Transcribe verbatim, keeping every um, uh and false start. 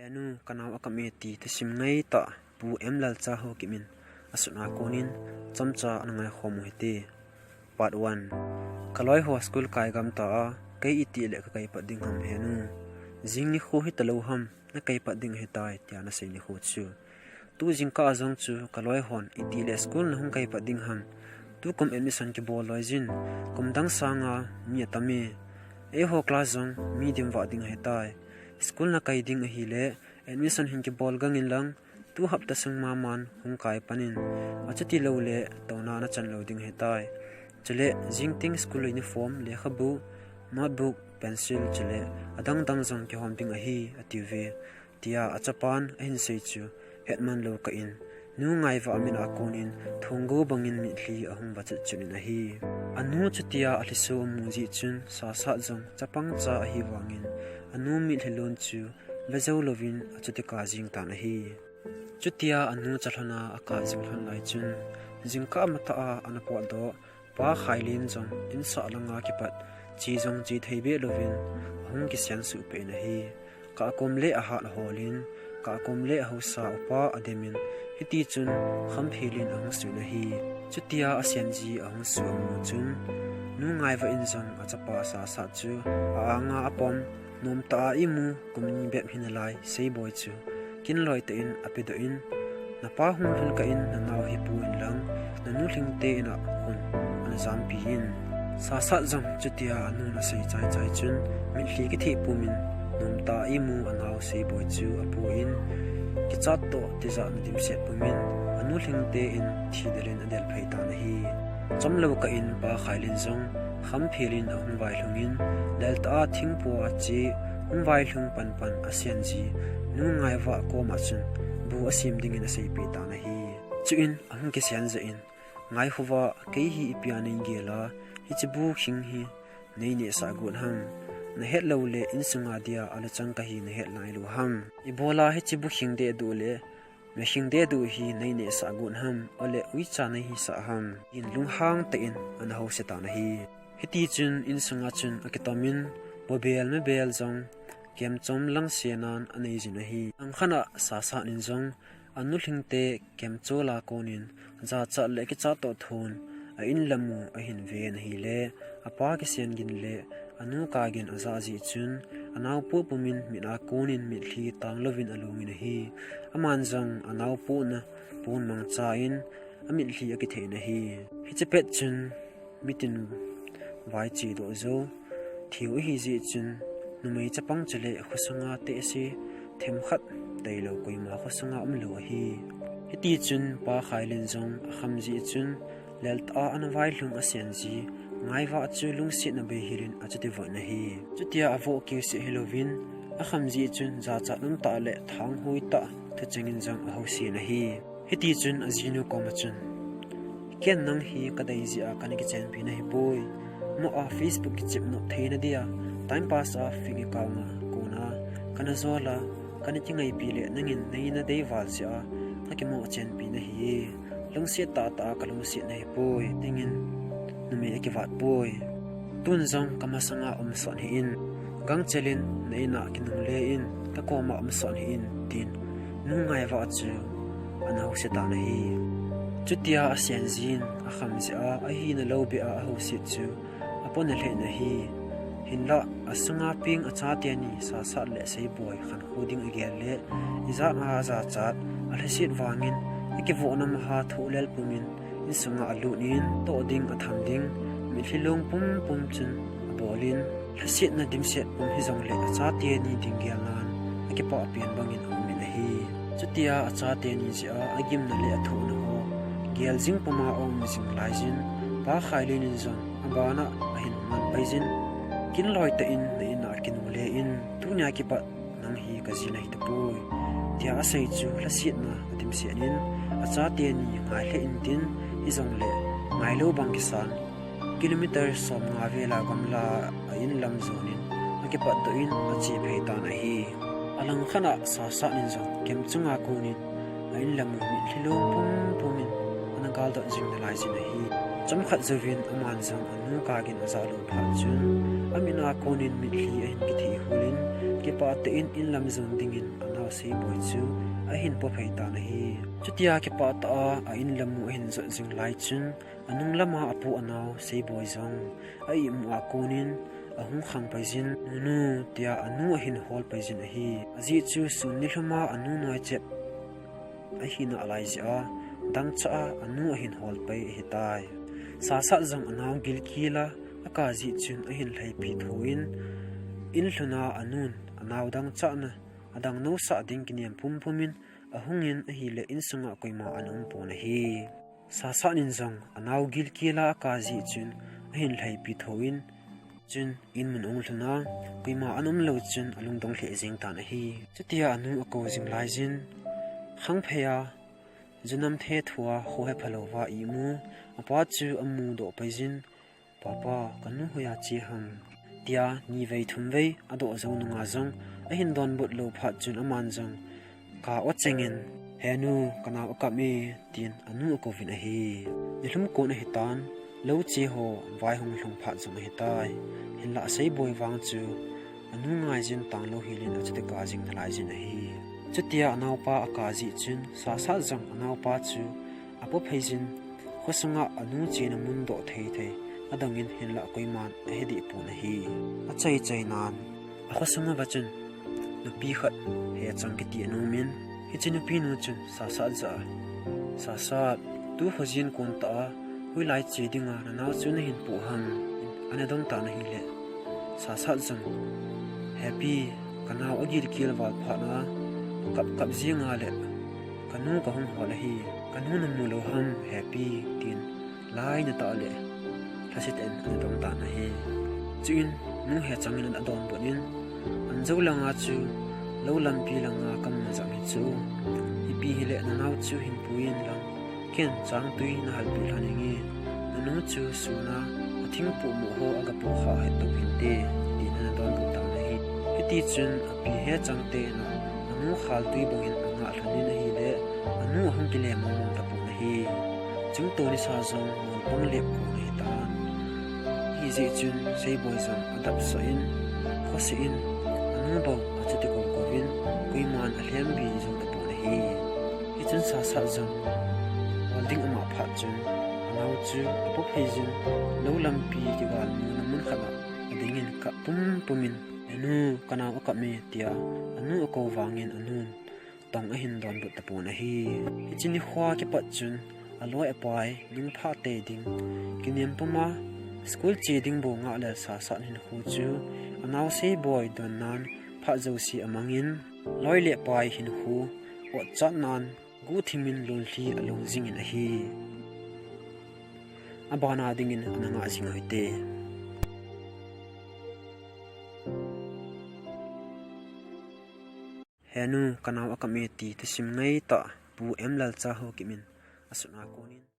Nu, kanao akam e ti thusim ngaitah Pu M Lalcha Haokip in asutna konin chomcha ana ngaikhom u hite. Part one. Kaloi ho school kai gam ta a, kei itih le kakai pat ding ham he nu. Jing nikho hitalou ham, nakai pat ding ahitai, tia nasei nikho chu. Tu jingkah a jong chu kaloi hon itih le school nahung kai pat ding ham. Tukum admission kibol loi jin, kum dang sanga mi atam e. Eiho class jong mi dimvah ding ahitai. School nakai ding ahile admission hin kibol gang in lang, tu hapta sung maman hung kai panin, achuti lou le touna nachan lou ding ahitai. Chule jingteng school uniform, lekhabu, notebook, pencil chule adang dang jong kihom ding ahi, atiuve, tia achapan ahin sei chu hetman lou kah in, Nu Ngaivah a mit a konin thonggo bangin mitlhi ahung vachat chun in ahi. Anu chutia alhiso amu jeh chun Sasat jong chapang cha ahi vangin, anu mitlhi lon chu vejou louvin achuti kap jing tan ahi. Chutia anu chalhon a akap jing lhon lai chun, jingkah matah a ana potdoh Pa Khailin jong insah langa kipat che jong che thei beh louvin ahung kisen suh peh in ahi. Kahkom le ahat aholin, kahkom le ahausa upa ademin, hitichun Khamphel in ahung suh in ahi. Chutia asenji ahung suh amu chun, Nu Ngaivah in jong achapa Sasat chu a-anga apom, Nomtah a imu kum ni bep hinalai, Seiboi chu kinloi tah in apedoh in, Napa hung lhun kah in nanao hi pu in lang, nanu Lhingte in a khun ana jampi in. Sasat jong chutia anun asei chaichai chun, mitlhi kitheh pumin, Nomtah a imu anao Seiboi chu apu in, kichat toh tijat na dimset pumin, anu Lhingte in thidel in adel phei tan ahi. Chomlou kah in Pa Khailin jong Khamphel in ahung vailhung in, leltah a thingpua che hung vailhung panpan asenji Nu Ngaivah koma chun bu asem dingin aseipeh tan ahi. Chuin ahung kisen jeh in, Ngaikhovah, kei hi ipia neigel a, hiche bu khing hi neinehsah got ham? Nahet loule insunga dia aluchang kahi nahet nailou ham? Ibola hiche bu khing dehduh le me khing dehduh hi neinehsah got ham? Ole uicha neihisah ham? Tin lunghang tah in ana houset tan ahi. Hitichun insunga chun akitomin, bobel mebel jong kemchom langsenan aneijin ahi. Langkhat a Sasat in jong anu Lhingte kemchol a konin jachat le kichat toh thon a-in lamu ahin ven ahile, apa kisen gin le anu kap gin ajah jeh chun, anao poh pumin mit a konin mitlhi tanglouvin alungin ahi. Aman jong anao pohna pon mangcha in amitlhi akitheh in ahi. Hiche pet chun mitin vaiche doh jou thei ahi jeh chun, numei chapang chule khosanga tehse themkhat tailou koima khosanga umlou ahi. Hitichun Pa Khailin jong akham jeh chun, leltah a ana vailhung asenji Ngaivah chu lungsetna beihel in achuti voh in ahi. Chutia avoh keuseh hilouvin, akham jeh chun jachat umtah le thanghoi tah thucheng in jong ahousen ahi. Hitichun ajinu koma chun, ken nang hi kadei jeh a kana kichenpi nahipoi. Mo a Facebook kichep nop theina dia time pass a fake account a kona kana jol a, kana kingaipi le nangin neina dei val jeh a kakimo chenpi nahi. Lungset tahtah a kalungset nahipoi, dingin numei akivat poi. Tun jong kamasanga umsot hih in, gangchel in na-in a kinungle in, kakoma umsot hih in, tin Nu Ngaivah chu ana houset tan ahi. Chutia asenjin, akham jeh a, ahina lou beh a ahouset chu apona lheh in ahi. Hinlah, asunga peng achateni Sasat le Seiboi khankho ding agel le, ijat a ajachat alhaset vangin, akivohna maha thohlel pumin, insunga alut in, toh ding atham ding mitlhi long pumpum chun abol in, lhasetna dimset pum hijongle achateni ding gelnan akipah pen bangin aumin ahi. Chutia achateni jeh a agimna le athohna ho gel jing puma aum jing laijin, Pa Khailin in jong abana ahin man paijin, kinloi tah in na-in a kinungle in, tunia kipat nang hi kaji nahitapoi, tia asei chu lhasetna adimset in, achateni ngai lheh intin, hijongle ngailou bang kisan, kilometer somnga vel a gamla a-in lam jonin akipatdoh in ache phei tan ahi. Alangkhat a Sasat in jong kem chunga konin a-in lamu mitlhi long pumpum in ana galdot jing nalaijin ahi. Chomkhat jouvin aman jong anu kap gin ajah lou phat chun, amit a konin mitlhi ahin kitheh hul in, Kipah tah in in lam jon dingin anao Seiboi chu ahin po phei tan ahi. Chutia kipah tah a a in lam u ahin jot jing lai chun, anung lama apu anao Seiboi jong a imu a konin ahung khang paiyin, "Nunu," tia anu ahin hol paiyin ahi. Ajeh chu sun nilhum a anu noichep ahina lai jeh a, dangchah a anu ahin hol pai ahitai. Sasat jong anao gilkel a aka jeh chun ahin lhaipi thoin, in lhun a anun anao dangchah na adang nosa ding kinem pumpum in ahungin ahile, insunga koima ana um pon ahi. Sasat in jong anao gilkel a aka jeh chun ahin lhaipi thoin, chun in mun ahung lhun a, koima ana um lou chun alungdong lheh jeng tan ahi. Chutia anu ako jing laiyin, khangphei a ju nam thethu a khohe phalou va imu apa chu amudoh paiyin, "Papa, kanu hoiya che ham?" tia nivei thumvei adoh jou nunga jong ahin donbut lou phat chun aman jong ka o chengin, "He nu, kanao akap e," tin anu akouvin ahi. Nilhum kon ahitan, lou che ho vaihung lhung phat jong ahitai. Hinlah Seiboi vang chu anu ngaiyin tanglou helin achuti ka jing nalaiyin ahi. Chutia anaopa aka jeh chun Sasat jong anaopa chu apo pheiyin, khosunga anu chena mun doh thei thei adongin, hinlah koiman ahe deh pon ahi. Achai chainan, akhosunga va chun nupi khat Hechang kiti ana umin, hiche nupinu chun Sasat jah a, "Sasat, tu khojin kon tah a hoilai che dinga nanao chu nahin po ham?" ana dong tan ahile, Sasat jong, "Hepi, kanao agilkel val phat na, kap kap jeng a le kanu kahung hol ahi, kanu namu lou ham Hepi?" tin lainatah le lhasetah in ana dong tan ahi. Chuin nu Hechang in ana donbut in, "Anjou langa chu lou lampi langa kamu jam hi chu, ipi hile nanao chu hin puiyin lang, ken changtui nahalpeh lhon inge, nanu chu suna athingpoh mo ho aga po kha het tou hinte," tin ana donbut tan ahi. Hitichun api Hechang te in anu khaltui bangin angah lhonin ahile, anu ahung kile mongmong tapon ahi. Chingtoni sa jong molpang lep kon ahitan. Hijeh chun Seiboi jong adapsah in, khosah in, anu bou achuti kou kouvin, koiman alhem bi jou tapon ahi. Hichun Sasat jong ol ding ama phat chun, anao chu apo pheiyin, lou lampi kigal muna mun khat a adingin kap pumpumin, "He nu, kanao akap e," tia anu akou vangin anun tong ahin donbut tapon ahi. Hiche nikho a kipat chun aloi apai nungphah tei ding kinem puma school che ding bou ngah le Sasat hinkho chu anao Seiboi donnan phat jouse amangin, loi le pai hinkho otchatnan guhthimin lonlhi along jingin ahi. Abana dingin ana ngah jing u hite. Henu, kanao akap e ti thusim ngaitah Pu M Lalcha Haokip in asutna konin.